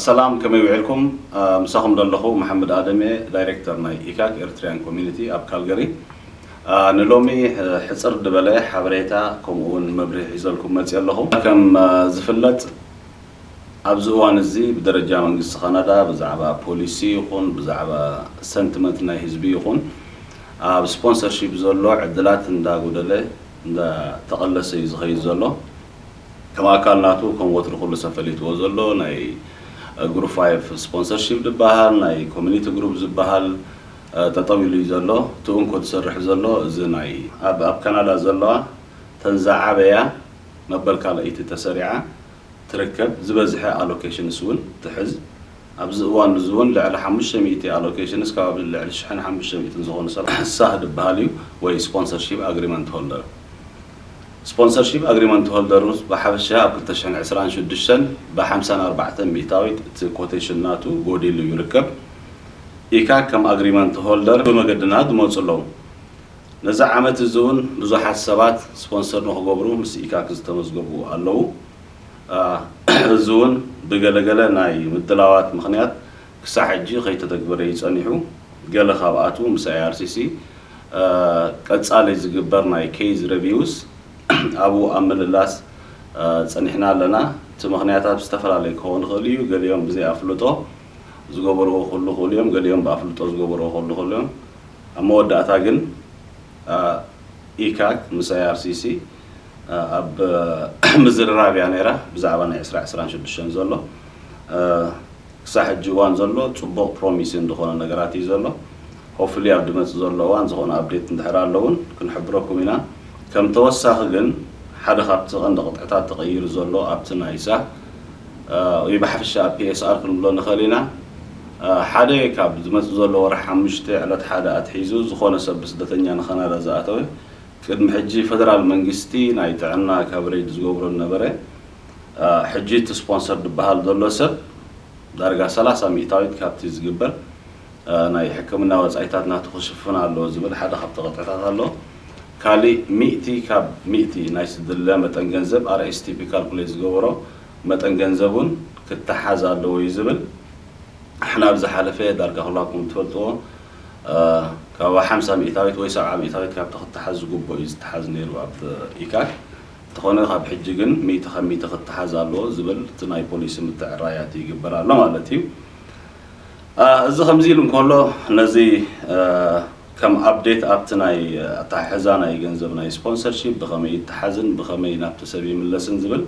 ሰላም፣ ከመይ ውዒልኩም? ምሳኹም ዘለኹ መሓመድ ኣደም እየ፣ ዳይሬክተር ናይ ኢካክ ኤርትሪያን ኮሚኒቲ ኣብ ካልገሪ። ንሎሚ ሕፅር ዝበለ ሓበሬታ ከምኡ እውን መብርሂ ሒዘልኩም መፅእ ኣለኹ። ከም ዝፍለጥ ኣብዚ እዋን እዚ ብደረጃ መንግስቲ ካናዳ ብዛዕባ ፖሊሲ ይኹን ብዛዕባ ሰንቲመንት ናይ ህዝቢ ይኹን ኣብ ስፖንሰርሺፕ ዘሎ ዕድላት እንዳጎደለ እንዳተቐለሰ እዩ ዝኸይድ ዘሎ። ከም ኣካል ናቱ ከም ወትሩ ኩሉ ሰብ ፈሊጥዎ ዘሎ ናይ ግሩፕ ፋይቭ ስፖንሰርሺፕ ዝበሃል ናይ ኮሚኒቲ ግሩፕ ዝበሃል ጠጠው ኢሉ እዩ ዘሎ። እቲ እንኮ ዝሰርሕ ዘሎ እዚ ናይ ኣብ ኣብ ካናዳ ዘለዋ ተን ዝዓበያ መበል ካልኣይቲ ተሰሪዓ ትርከብ። ዝበዝሐ ኣሎኬሽንስ እውን ትሕዝ። ኣብዚ እዋን እዚ እውን ልዕሊ ሓሙሽተ ሚእቲ ኣሎኬሽንስ ከባቢ ልዕሊ ሽሕን ሓሙሽተ ሚእትን ዝኾኑ ሰባት ሳህ ዝበሃል እዩ ወይ ስፖንሰርሺፕ ኣግሪመንት ሆልደር። ስፖንሰርሺፕ ኣግሪመንት ሆልደር ብሓፈሻ ኣብ ክልተ ሽሕን ዕስራን ሽዱሽተን ብሓምሳን ኣርባዕተን ሚእታዊት እቲ ኮቴሽን ናቱ ጎዲሉ ይርከብ። ኢካክ ከም ኣግሪመንት ሆልደር ብመገድና ዝመፁ ኣለዉ። ነዚ ዓመት እዚ እውን ብዙሓት ሰባት ስፖንሰር ንኽገብሩ ምስ ኢካክ ዝተመዝገቡ ኣለዉ። እዚ እውን ብገለገለ ናይ ምድላዋት ምኽንያት ክሳዕ ሕጂ ከይተተግበረ እዩ ጸኒሑ። ገለ ካብኣቱ ምስ ኣይኣርሲሲ ቀጻሊ ዝግበር ናይ ኬዝ ሬቪውስ ኣብኡ ኣብ ምልላስ ጸኒሕና ኣለና። እቲ ምኽንያታት ዝተፈላለየ ክኸውን ይኽእል እዩ። ገሊኦም ብዘይ ኣፍልጦ ዝገበርዎ ክህሉ ይኽእሉ እዮም፣ ገሊኦም ብኣፍልጦ ዝገበርዎ ክህሉ ይኽእሉ እዮም። ኣብ መወዳእታ ግን ኢካክ ምስ ኣይኣርሲሲ ኣብ ምዝርራብ እያ ነይራ ብዛዕባ ናይ ዕስራ ዕስራን ሽዱሽተን ዘሎ። ክሳብ ሕጂ እዋን ዘሎ ጽቡቕ ፕሮሚሲን ዝኾነ ነገራት እዩ ዘሎ። ሆፕፉሊ ኣብ ዝመጽእ ዘሎ እዋን ዝኾነ ኣፕዴት እንድሕር ኣሎ እውን ክንሕብረኩም ኢና። ከም ተወሳኺ ግን ሓደ ካብቲ ቀንዲ ቅጥዕታት ተቐይሩ ዘሎ ኣብቲ ናይ ሳህ ወይ ብሓፈሻ ኣብ ፒኤስኣር ክንብሎ ንኽእል ኢና። ሓደ ካብ ዝመጽእ ዘሎ ወርሒ ሓሙሽተ ዕለት ሓደ ኣትሒዙ ዝኾነ ሰብ ብስደተኛ ንካናዳ ዝኣተወ ቅድሚ ሕጂ ፈደራል መንግስቲ ናይ ጥዕና ካቨሬጅ ዝገብሮ ነበረ። ሕጂ እቲ ስፖንሰር ዝበሃል ዘሎ ሰብ ዳርጋ ሰላሳ ሚእታዊት ካብቲ ዝግበር ናይ ሕክምና ወፃኢታት ናቱ ክሽፍን ኣለዎ ዝብል ሓደ ካብቲ ቅጥዕታት ኣሎ። ካሊእ ሚእቲ ካብ ሚእቲ ናይ ዝድለ መጠን ገንዘብ ኣርኤስቲፒ ካልኩሌት ዝገበሮ መጠን ገንዘብ እውን ክተሓዝ ኣለዎ እዩ ዝብል። ንሕና ኣብ ዝሓለፈ ዳርጋ ኩላኩም ትፈልጥዎ ካብ ሓምሳ ሚእታዊት ወይ ሰብዓ ሚእታዊት ካብቲ ክተሓዝ ዝግብኦ እዩ ዝተሓዝ ነይሩ ኣብ ኢካክ። እንተኾነ ካብ ሕጂ ግን ሚእቲ ካብ ሚእቲ ክተሓዝ ኣለዎ ዝብል እቲ ናይ ፖሊሲ ምትዕራያት ይግበር ኣሎ ማለት እዩ። እዚ ከምዚ ኢሉ እንከሎ ነዚ ከም ኣፕዴት ኣብቲ ናይ ኣተሓሕዛ ናይ ገንዘብ ናይ ስፖንሰርሺፕ ብኸመይ ይተሓዝን ብኸመይ ናብቲ ሰብ ይምለስን ዝብል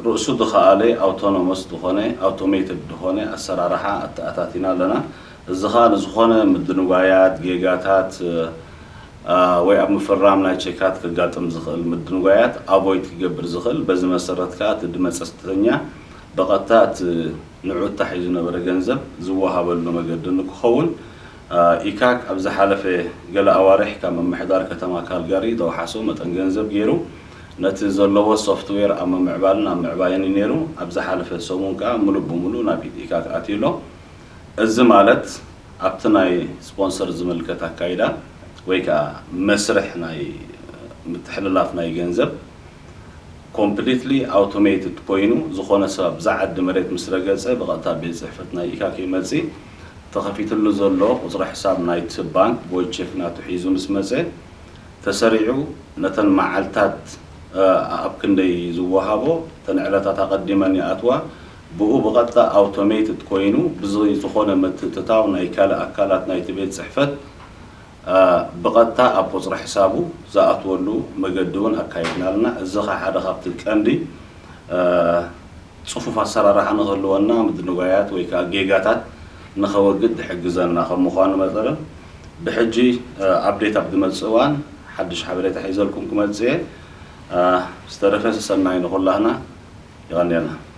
ርእሱ ዝኸኣለ ኣውቶኖመስ ዝኾነ ኣውቶሜትድ ዝኾነ ኣሰራርሓ ኣተኣታቲና ኣለና። እዚ ኸኣ ንዝኾነ ምድንጓያት፣ ጌጋታት ወይ ኣብ ምፍራም ናይ ቸካት ክጋጥም ዝኽእል ምድንጓያት ኣቮይድ ክገብር ዝኽእል፣ በዚ መሰረት ከኣ እቲ ድመጸ ስደተኛ ብቐጥታ እቲ ንዑ ተታሒዙ ዝነበረ ገንዘብ ዝወሃበሉ መገዲ ንክኸውን ኢካክ ኣብ ዝሓለፈ ገለ ኣዋርሕ ካብ ምምሕዳር ከተማ ካልጋሪ ዘውሓሶ መጠን ገንዘብ ገይሩ ነቲ ዘለዎ ሶፍትዌር ኣብ ምምዕባልን ኣብ ምዕባይን እዩ ነይሩ። ኣብ ዝሓለፈ ሰሙን ከኣ ምሉእ ብምሉእ ናብ ኢድ ኢካክ ኣትዩ ኣሎ። እዚ ማለት ኣብቲ ናይ ስፖንሰር ዝምልከት ኣካይዳ ወይ ከኣ መስርሕ ናይ ምትሕልላፍ ናይ ገንዘብ ኮምፕሊትሊ ኣውቶሜትድ ኮይኑ ዝኾነ ሰብ ኣብዛ ዓዲ መሬት ምስ ረገጸ ብቐጥታ ቤት ጽሕፈት ናይ ኢካክ ይመጽእ። ተኸፊትሉ ዘሎ ቁጽሪ ሕሳብ ናይቲ ባንክ ወይ ቼክ ናቱ ሒዙ ምስ መጸ ተሰሪዑ ነተን መዓልታት ኣብ ክንደይ ዝወሃቦ እተን ዕለታት ኣቐዲመን ይኣትዋ። ብኡ ብቐጥታ ኣውቶሜትድ ኮይኑ ብዝኾነ ምትእትታው ናይ ካልእ ኣካላት ናይቲ ቤት ጽሕፈት ብቐጥታ ኣብ ቁጽሪ ሕሳቡ ዝኣትወሉ መገዲ እውን ኣካይድና ኣለና። እዚ ኸዓ ሓደ ካብቲ ቀንዲ ጽፉፍ ኣሰራርሓ ንኽህልወና ምድንጓያት ወይ ከዓ ጌጋታት ንኸወግድ ዝሕግዘና ከም ምዃኑ መጠን ብሕጂ ኣፕዴት ኣብ ዝመጽእ እዋን ሓድሽ ሓበሬታ ሒዘልኩም ክመጽእ እየ። ዝተረፈ ሰሰናይ ንኹላህና። የቐንየልና።